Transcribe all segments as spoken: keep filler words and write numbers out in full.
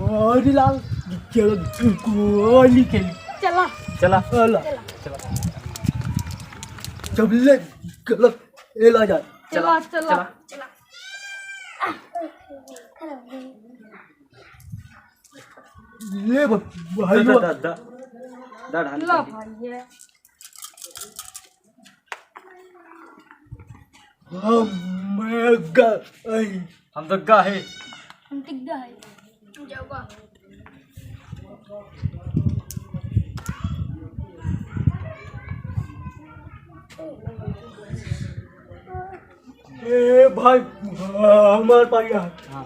अरे लाल, चलो गोली खेली। चला। चला। चला। चला। चबले गलत, ए ला जा। चला, चला। चला। ले ब-, भाई दा, दा, दा, दा, दा, ढाल ला कर दे। भाई ये। हम ग-, हम तो गा है। हम तो गा है। जाओगा। ए भाई, हमार पाया। हाँ।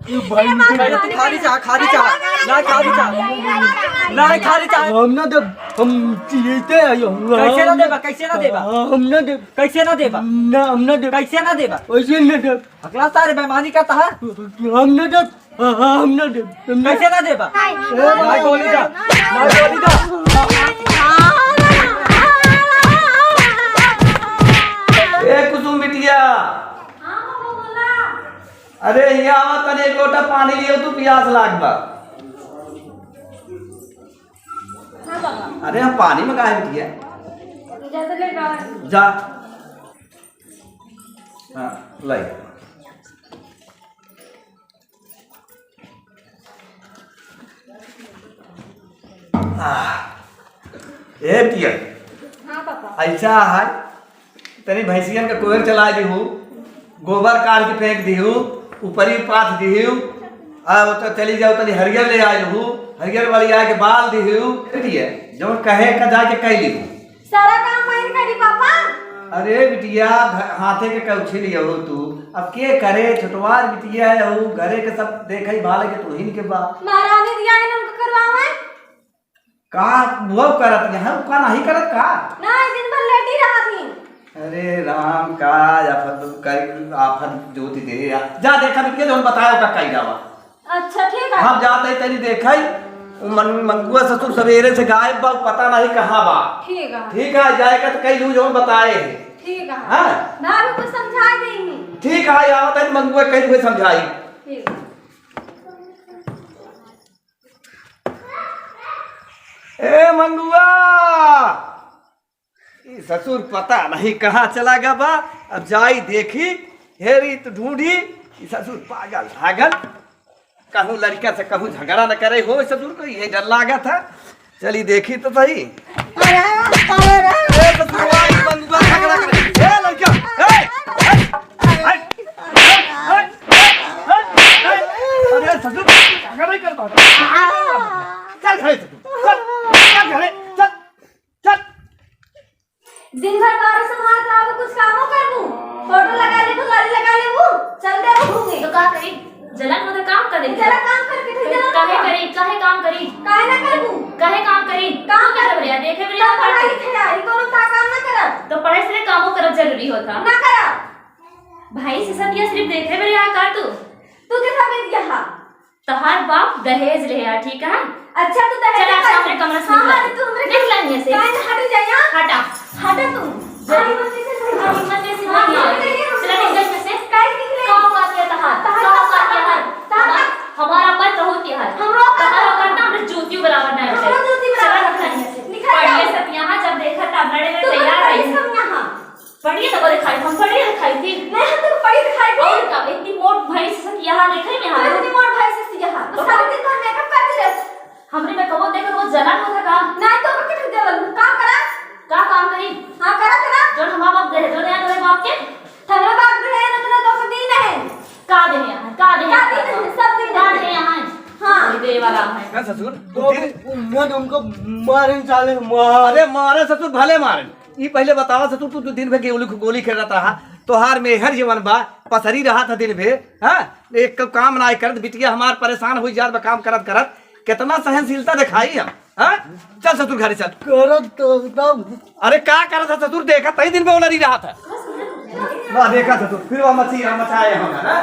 ए भाई, ए भाई, तू खाली जा, खाली जा। ना खाली जा। ना खाली जा। हम ना देब, हम जीते आयो। कैसे ना देबा, कैसे ना देबा? हम ना देब। कैसे ना देबा? ना, हम ना देब। कैसे ना देबा? वैसे ना देब। अगला सारे बेईमानी का तहा। हम ना देब, हम ना देब। कैसे ना देबा? ए, ना गोली दा, ना गोली दा। ए कुसुम बिटिया। हाँ बाबा, बोला। अरे, हियाँ आवा, तनी एक लोटा पानी लियो, तू पियास लाग बा। हाँ बाबा। अरे, हम पानी मंगाए बिटिया। जा तो ले बाबा। जा। हाँ, लाई। आह, ए बिटिया। हाँ पापा। ऐसा है, तनी भैंसियन का कोयर चला दिहू, गोबर काढ़ के फेंक दिहू, ऊपरी पाथ दिहू, आ वो तो चली जाओ, तनी हरियर ले आए हू, हरियर वाली आए के बाल दिहू। बिटिया, जौन कहे का जाके कह ली। सारा काम मैं करी पापा। अरे बिटिया, घ-, हाथे के कउची लियो हो तू? अब के करे, छोटवार बिटिया है हो, घरे के सब देखे भाले के तोहिन के बा। महारानी दिया है ना उनको करवावे। का वो करत यहाँ, का नहीं करत का? ना, दिन भर लेटी रहत ही। अरे राम, का आफत कर, आफत जोति दे या। जा देखा बिटिया, जौन बतायो का कही जावा। अच्छा, ठीक है। हम जात ही तनी देखई, उ मन-, मंगुआ ससुर सवेरे से गायब बा, पता नहीं कहाँ बा। ठीक है। ठीक है, जाए का तो कई लू जौन बताए है। ठीक है। हाँ? ना भी कुछ समझाई देंगी। ठीक है, आवत है मंगुआ कई लू समझाई। ठीक है। ए मंगुआ, ई ससुर पता नहीं कहाँ चला गा बा। अब जाई देखी, हेरी तो ढूंढी, ई ससुर पागल धागल, कहूँ लड़का से कहूँ झगड़ा न करे हो ससुर को, ये डर लागा था। चली देखी तो सही। अरे, अरे, अरे। ए ससुर, ई बंदुआ झगड़ा करे। ए लड़का, ए, ए, ए, ए, ए, ए, ए, अरे ससुर, झगड़ा नहीं कर पाता। चल घरे से तू, चल, चल घरे, चल। चल। दिन भर बारह संभाल के आवे, कुछ कामो करबू? पाउडर लगा लेबू, लाली लगा लेबू, चल देबू घूमे। तो का करी? जलन होता काम करे। चला काम करके ठीक जलन काहे होता। करी? काहे काम करी? काहे ना करबू? काहे काम करी? काम तू कर। करे बरिया, देखे बरिया तब का पढ़ाई करी? लिखाई, कोनो का काम ना करब। तो पढ़ाई से कामो करब जरूरी होता। ना करब। भाई से सब या सिर्फ देखे बरिया का तू? तू के सब यहाँ? तहार बाप दहेज ले आ, ठीक है? अच्छा, तू दहेज चला, अच्छा, ले। हमरे कमरा से हाँ, निकला। हाँ, तू हमरे निकला यहाँ से। काहे ना हट जाए, हाँ? हटा। हटा तू। जल्दी। हिम्मत कैसे से, हिम्मत कैसे हाँ, हुई है? हाँ, हाँ, चला, निकल यहाँ से। काहे निकले? का औकात है तहार? तहार का औकात है? तहार हमार-, हमारा औकात बहुत है। हमरो औकात तहार औकात ना, हमरे जूतियों बराबर ना है। हमरो जूती बराबर चला, है। निकल यहाँ से। निकल पढ़िए यहाँ। सब यहाँ, जब देखा तब लड़े में तू तैयार पढ़िए रही। सब यहाँ। पढ़िए तो बोले खाई, हम पढ़िए तो खाई थी। नहीं, हम तो पढ़िए तो खाई थी। और का, इतनी मोट भैंस से यहाँ देखे में तो हम। इतनी मोट भैंस से यहाँ। तो तो सारे दिन भर मेकअप करते रहे। हमरे में कबो देखे वो जलन होता का? नहीं तो मैं कितने देवल हूँ, काम करा। का काम करी? हाँ, करा, करा। जो हमारा बाप दे, जो नया तोरे बाप के? हमरे बाप दे है, ना तो दो दिन है। का दे यहाँ, का दे का यहाँ? दिन है, सब दिन का है। दे यहाँ? हाँ। कोई दे वाला है। का ससुर? तो उन्हें उनको मारे चाले, मार। अरे मारे ससुर, भले मारे। ई पहिले बतावा ससुर, तू, तू दिन भर गोली, गोली खेलत रहा, तोहार मेहर जीवन बा, पसरी रहा था दिन भर, हाँ? एक काम ना करत, बिटिया हमार परेशान हुई जात बा काम करत करत, कितना सहनशीलता दिखाई हम, हाँ? चल ससुर घरे चल। करत तो तब। अरे का करत था ससुर, देखा तही दिन भर उलरी रहा था। वाह, देखा ससुर, फिर वह मची-, मचाए हम, है ना?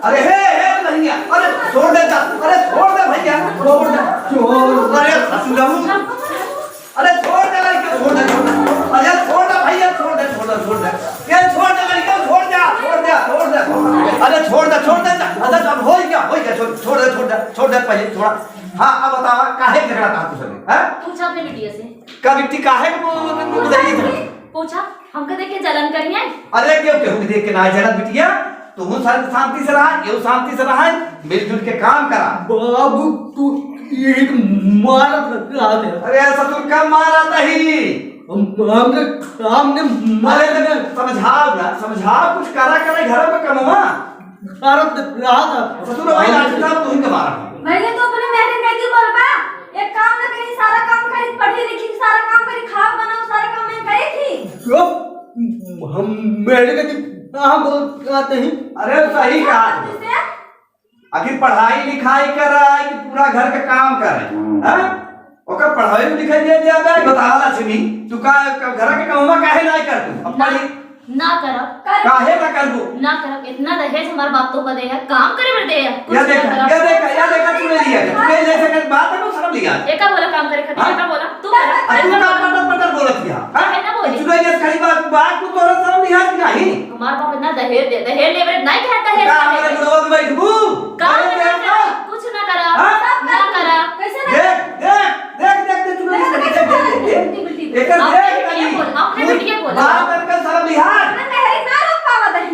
अरे हे, हे, नहीं है। अरे छोड़ दे, अरे छोड़ दे भैया, छोड़ दे। छोड़, अरे ससुर, अरे छोड़ दे लड़का, छोड़ दे, छोड़ दे। अरे छोड़ दे भैया, छोड़ दे, छोड़ दे, छोड़ दे। ये छोड़ दे लड़का, छोड़ दे, छोड़ दे, छोड़ दे। अरे छोड़ दे, छोड़ दे, अरे अब हो गया, हो गया, छोड़, छोड़ दे। छोड़ दे पहले थोड़ा। हाँ, अब बतावा, काहे झगड़ा था तू सब, हैं? पूछा अपने बिटिया से। का बिट्टी काहे को वो, वो, वो पूछा, बताइए जरा। पूछा, हमके देख के जलन करिया? अरे, क्यों, क्यों देख के ना जलन बिटिया? तू शांति से रहा, ये शांति से रहा, मिलजुल के काम करा। बाबू, तू एक मारत रहा है। अरे, ससुर का मारा था ही? हम, हमने, हमने अरे, मारा। समझाओ ना, समझाओ, कुछ करा करे घर में कमवा। अरे, रात ससुर भाई लाठी साहब तुम के मारा। पहले तो अपने मेहरे के की बोलबा, एक काम न करी, सारा काम करी, पढ़ी लिखी, सारा काम करी, खाओ बनाओ, सारा काम मैं करी थी। क्यों? हम मेहरे के की कहाँ बोल आते हैं? अरे, सही कहा। तुझसे? आखिर पढ़ाई लिखाई करे कि पूरा घर के काम करे, हैं? ओकर पढ़ाई लिखाई दे दिया बे, बतावा लक्ष्मी, तू का, का घर के काम काहे नाहीं कर तू? अब ना, पढ़ी ना करब। काहे ना करबू? ना करब। इतना दहेज हमार बाप तो का दे है, काम करे बर दे है, कुछ या ना देखा, करब। या देखा, या देखा, चुड़ैलिया के, चुड़ैलिया से बात है, कुछ शर्म लिया। एका बोला काम करे खातिर, हाँ? एका बोला, तू कर। आ तू का पटर पटर बोलत हिया, हाँ? काहे ना बोली? चुड़ैलिया से खड़ी बात, बात को तोरा शर्म लिया कि नहीं? हमार बाप इतना दहेज दे, दहेज लेबे नाहीं कहता है। का हमारे बुढ़वा में बैठबू? का अरे ना देख करा, ना। कुछ ना करा, हाँ? ना करा। कैसे ना देख, देख, देख, देख, देख, तू लोग कैसे देख, देख, देख, देख। बिल्टी, बिल्टी, बिल्टी। एकर अपने देख बिटिया तनी। बोल, अपने बिटिया बोल। बाप अनकर शर्म लिहाज। अपने मेहरी ना रोक पावत है।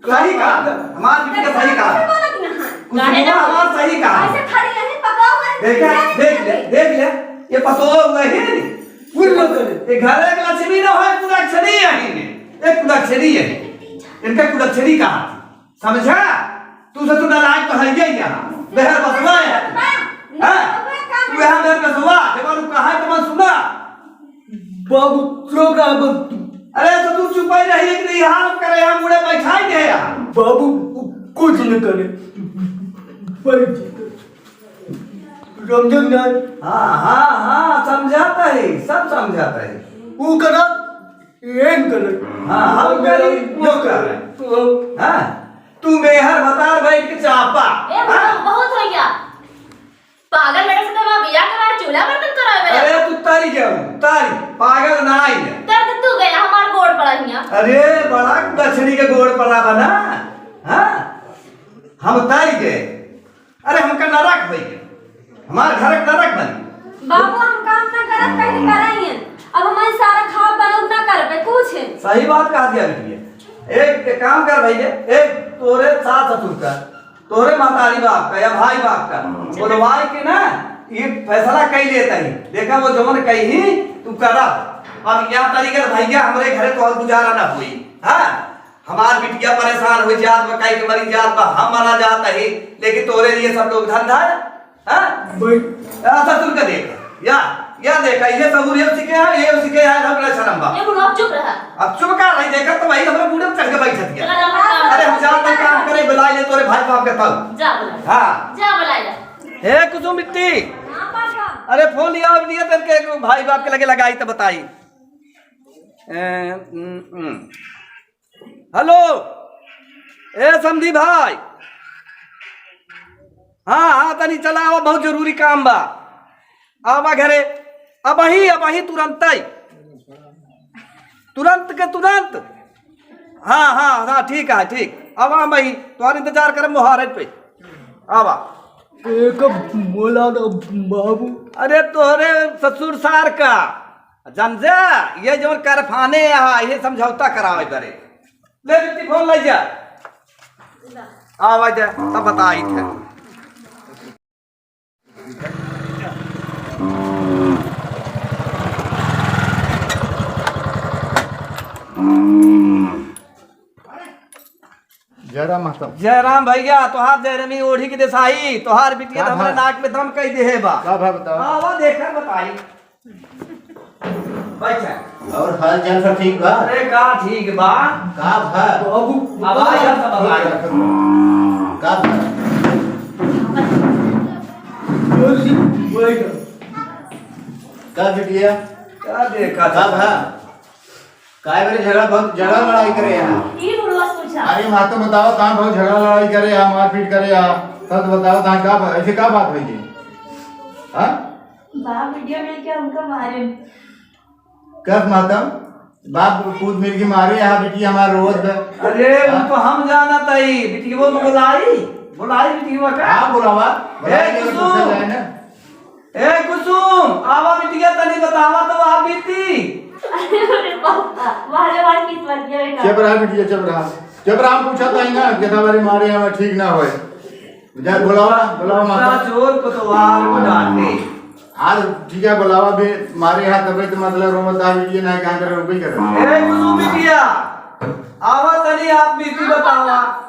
सही कहा, हमार बिटिया सही कहा। कैसे बोलत ना है? कुछ काहे ना हुआ, बोले? हमार सही कहा। ऐसे खड़ी रही, पकड़ो, मैं देखा, देख ले, देख ले, ये पतोह हुआ ही नहीं। कुल लोग ये घर एक लक्ष्मी ना हो, कुल अक्षरी यही ने। एक कुल अक्षरी यही। इनका कुल अक्षरी कहा थी। समझा? तू से तू नालायक तो है ही यहाँ। बेहर बसवा है। हाँ? तू यहाँ बेहर बसवा, जब तू कहा तो मैं सुना। बाबू, चुप रहा बाबू तू। अरे तो तू चुप ही रही कि नहीं, हाल करे, हम मुड़े बैठाई दे यार। बाबू, कुछ न करे। बैठ। समझो ना? हाँ, हाँ, हाँ, समझाता है, सब समझाता है। वो करा, एन करा। हाँ, हम करी, वो करे। हाँ। हाँ, तू मेहर भतार बैठ के चापा। ए, हाँ? बहुत, बहुत हो गया। पागल बेटा से तो वहाँ बियाह करा, चूल्हा बर्तन करा मेरा। अरे तू तारी क्या हो? तारी, पागल ना आई है। दर्द तू गया, हमार गोड़ पड़ा हिया। अरे बड़ा दक्षिणी के गोड़ पड़ा बना। हाँ? हम तारी गए। अरे हमका नरक होई गया, हमार घर के नरक बनी। बाबू, हम काम ना करत, कहीं कराइए। अब हमारे सारा खाओ बनऊ ना करबे कुछ। सही बात कहा दिया बिटिया। एक, एक काम कर भैया, एक तोरे सास ससुर का, तोरे महतारी बाप का या भाई बाप का बोलवाई के ना, ये फैसला कई लेता ही। देखा वो जवन कही तू करा। अब या तरीके से भैया हमरे घरे तो और गुजारा ना हुई। हाँ, हमार बिटिया परेशान हो जात बा, कई के मरी जात बा, हम मरा जात ही, लेकिन तोरे लिए सब लोग धंधा है, हाँ? भाई। आ, ससुर का देख, या, या देखा, ये सहूर ये सीखे है, ये सीखे है, हम ना शर्म बा। ये बुढ़वा चुप रहा। अब चुप का भाई, देखा तो भाई हमरे बूढ़े में चढ़ के बैठ गया। चला जा, काम अरे हम कर। जात ही काम करे, बुला ले तोरे भाई बाप के तब। जा बुला। हाँ। जा बुला ले। हे कुसुम बिट्टी। हाँ पापा। अरे फोन लिया, अब लिया तेरे के भाई बाप के लगे लगाई तो बताई। ए, हम्म, हम्म। हेलो, ए समधी भाई, हाँ, हाँ, तनी चला आवा, बहुत जरूरी काम बा। आवा घरे, अबही, अबही, तुरंतई, तुरंत के तुरंत। हाँ, हाँ, हाँ, ठीक है, ठीक। आवा हम भाई, तुम्हारा इंतजार करब मोहारे पे। आवा। एक बोला ना बाबू। अरे तोहरे ससुर सार का, जमजा, ये जौन करफाने यहाँ, ये समझौता करावे करे। ले बिट्टी फोन ले जा। आवा जा, तब बताई थे। जय राम महतो। जय राम भैया, तोहार जय रमी ओढ़ी के देसाई, तोहार बिटिया का तो हमरे भा? नाक में दम कई देहे बा। का भा बताओ? आवा देखा बताई। बैठा। और हाल चाल सब ठीक बा? अरे का ठीक बा? का भा? बाबू, आवाज अब सब बताई। का भा? का बिटिया? का देखा का था? भा? काय बरे झगड़ा, बहुत झगड़ा लड़ाई करे यहाँ। ई बुढ़वा से पूछा। अरे माँ तो बताओ, कहाँ बहुत झगड़ा लड़ाई करे यहाँ, मारपीट करे यहाँ, तब तो बताओ, कहाँ का बा-, ऐसे का बात हुई थी? हाँ? बाप बिटिया मिल के हमका मारे। कब माता? बाप पूत मिल के मारे यहाँ, बिटिया हमार रोवत बा। अरे, हाँ? उनको हम जानत हई, बिटिया वो तो बुलाई। बुलाई बिटिया का? हाँ, बुलावा। ए, बुलावा, ये कुसुम। पूछा जाए ना। ए, कुसुम, आवा बिटिया, तनी बतावा तो आप बीती। अरे बाप, वाह रे वाह, किस्मत ये बेटा। चुप रहा बिटिया, चुप रहा। चुप रहा, हम पूछा तो ही ना, कितना बारी मारे हमें ठीक ना होए। जा बुलावा, बुलावा माता। चोर कोतवाल को डांटे। आज ठीक है, बुलावा भी मारे हाथ तबे तो मतलब रोवत आ बिटिया ना कहाँ करे, रुक ही करे। ए, कुसुम बिटिया, आवा तनी आप बीती बतावा।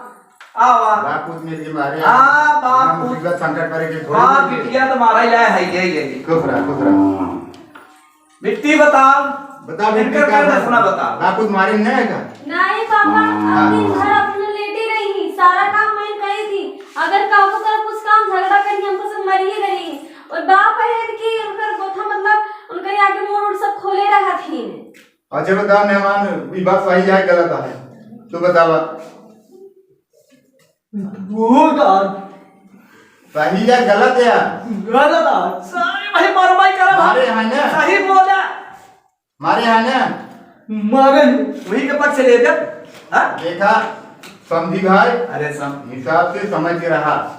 आवा। बाप पूत मिल के मारे। हाँ, बाप हम पूत। मुसीबत संकट पड़े के थोड़ी हाँ, मिल के। बिटिया तो मारा ही लाए है, यही, यही। खुश रहा, खुश रहा। बिट्टी बताओ। बताओ, बिट्टी इनकर का कर बात? दसना बताओ। बाप पूत मारे नहीं है का? नहीं पापा, हम हाँ। दिन भर अपने लेटी रही ही, सारा काम मैं करी थी। अगर काबू कर कुछ काम झगड़ा करी, हमको सब मरिए करी। और बाप है कि उनकर गोथा मतलब उनकर आगे मोड़ उड़ सब खोले रहा थी। अच्छा बताओ मेहमान, ई बात सही है गलत है? तू बतावा। झूठ आज। सही या गलत या? गलत आज। सारे भाई मारवाई करा। मारे हैं ना? सही बोला। मारे हैं ना? मारे। वही के पक्ष ले दे। हाँ? देखा, समझी भाई? अरे सम- हिसाब से समझ के रहा।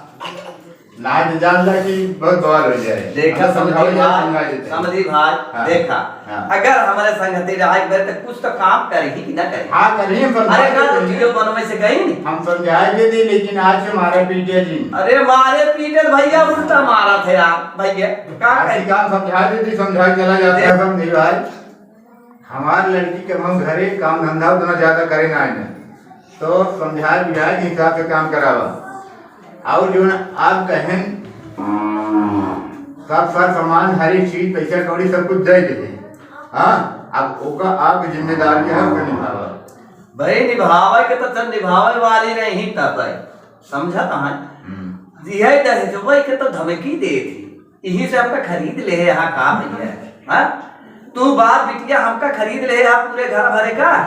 ना तो जान ला कि बहुत बवाल हो जाए। देखा, अच्छा, समझाओ समझी यार, भाई, समझा देते हैं। समझी भाई, हाँ, देखा, हाँ। अगर हमारे संगति रहा एक बार तो कुछ तो काम करी कि ना करी? हाँ, करी, हम समझा अरे ना, देते तो हैं। जियो बनवे से गई नहीं। हम समझा देते, लेकिन आज से मारा पीटे जी। अरे मारे पीटे तो भैया उल्टा मारा थे यार, भैया, का आज करी? ही काम समझा देते, समझा के चला जाता है, देख। समझी भाई। हमार लड़की के हम घरे काम धंधा उतना ज्यादा करे ना आए, तो समझाए बुझाए के हिसाब से काम करावा। और जो ना आप कहें, सब सर सामान, हर एक चीज, पैसा कौड़ी सब कुछ दे दे। हाँ, अब ओका आपके जिम्मेदारी है, ओके निभावा। भाई निभावे के तो चल निभावे वाली नहीं तब है, समझा तो है। हम्म। दिहे दहेजवे के तो धमकी दे थी। यही से हमका खरीद ले है यहाँ का भैया? हाँ? तू बाप बिटिया हमका खरीद ले है पूरे घर भरे का?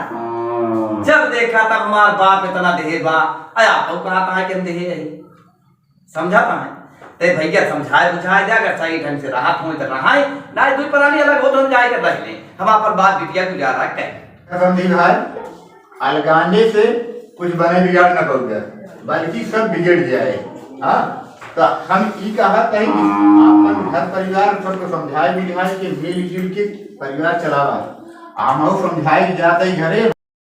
जब देखा तब हमार बाप इतना देहे बा, अया तो कहा था कि हम देहे है। समझा था है? ते भैया समझाए बुझाए दे, अगर सही ढंग से राहत होए तो रहाए, ना दुई परानी अलग हो तो हम जाए के रह ले। हम अपन बाप बिटिया गुजारा करें। समझी भाई? अलगाने से कुछ बने बिगाड़ न पउबे, बल्कि सब बिगड़ जाए। हाँ, तो हम ई कहत हई कि आपन घर परिवार सबको समझाए बुझाए के मिलजुल के परिवार चलावा। हमहू समझाए के जात हई घरे,